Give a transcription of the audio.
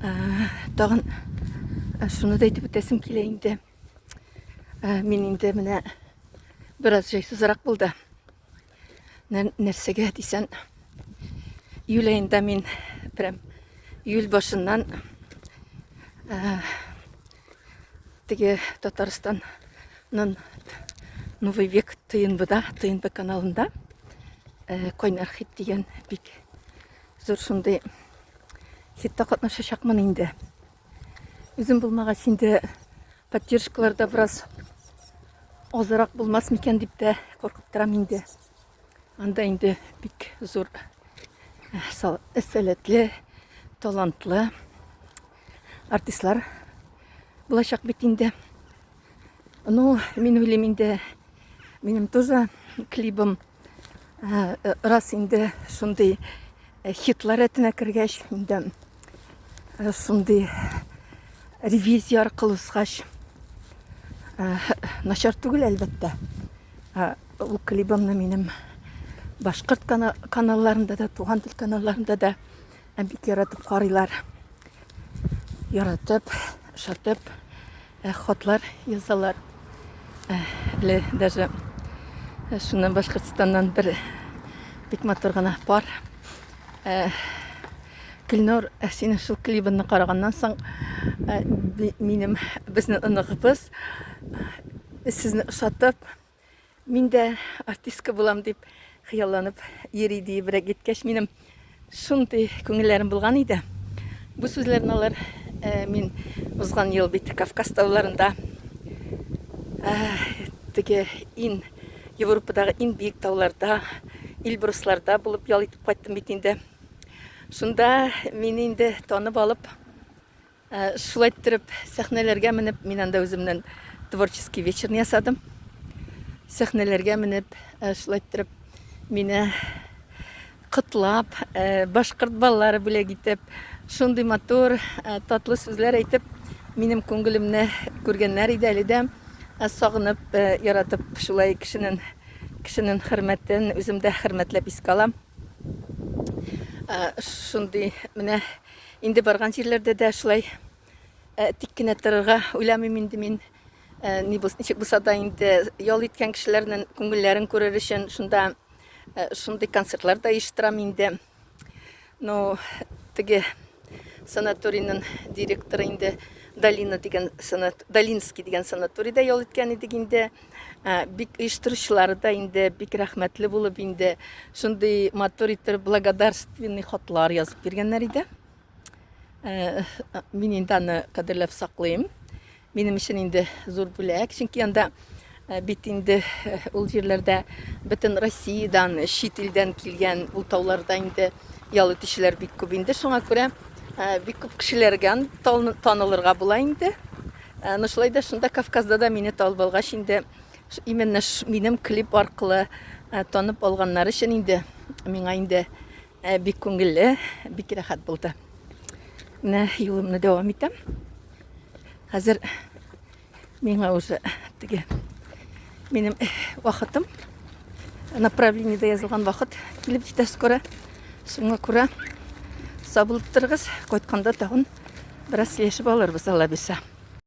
Тагын шуны да әйтеп үтәсем килә инде. Мин инде менә бераз җайсызрак булды. Нәрсәгә дисән, июль аенда мин прям июль башыннан теге Татарстанның Новый век ТНВда, ТНВ каналында Кайнар хит дигән бик зур шундый хитта катнашачакмын инде. Үзем булмагач инде поддержкалар да бераз азрак булмас микән дип тә куркып торам инде. Анда инде бик зур сәләтле, талантлы артистлар булачак бит инде. Ну, мин уйлыйм инде, минем тоже клибым рас инде шундый хитлар рәтенә кергәч, инде шундый ревизия аркылы узгач, начар түгел, әлбәттә. Ул клибымны минем башкорт каналларында да, туган тел каналларында да бик яратып карыйлар. Яратып, ошатып, хатлар язалар. Әле даже шуннан Башкортстаннан бер бик матур гына пар. Гөлнур, синең шул клибыңны караганнан соң, минем безнең оныгыбыз сезне ошатып, Мин дә артистка булам дип хыялланып йөри диебрәк әйткәч, минем шундый күңелләрем булган иде. Бу сүзләрне алар э, мин узган ел бит Кавказ тауларында э, теге ин Европадагы иң биек тауларда, Эльбрусларда булып ял итеп кайттым бит инде. Шунда мине инде танып алып, Э, шулай иттереп сәхнәләргә менеп, мин анда үземнең творческий вечерны ясадым. Сәхнәләргә менеп, э, шулай иттереп мине котлап, э, башкорт балалары бүләк итеп, шундый матур, татлы сүзләр әйтеп, минем күңелемне күргәннәр иде әле дә. Сагынып, яратып шулай кешенең кешенең хөрмәтен үзем дә хөрмәтләп искә алам. Шундый менә Инде барган җирләрдә дә шулай э, тик кенә торырга уйламыйм инде мин. Э, ни булса, ничек булса да инде ял иткән кешеләрнең күңелләрен күрер өчен шунда э, шундый концертлар да оештырам инде. Ну, теге санаторийның директоры инде Долина дигән санат, Долинский дигән санаторийда ял иткән идек инде. Ә, бик оештыручылары да инде бик рәхмәтле булып инде шундый матур итеп благодарственный хатлар язып биргәннәр иде. Ә, мин инде аны кадерләп саклыйм. Минем өчен инде зур бүләк, чөнки анда ә, бит инде э, ул җирләрдә бөтен Россиядән, чит илдән килгән ул тауларда инде ял итүчеләр бик күп инде. Шуңа күрә ә, бик күп кешеләргә танылырга була инде. Ә, ну шулай да шунда Кавказда да мине талып алгач инде именно минем клип аркылы ә, танып алганнар өчен инде миңа инде ә, бик күңелле, бик рәхәт булды. Менә юлымны дәвам итәм. Хәзер миңа уже теге минем вакытым направлениедә язылган вакыт килеп җитә скоро. Шуңа күрә сабылып торыгыз, кайтканда тагын бераз сөйләшеп алырбыз, Алла бирсә.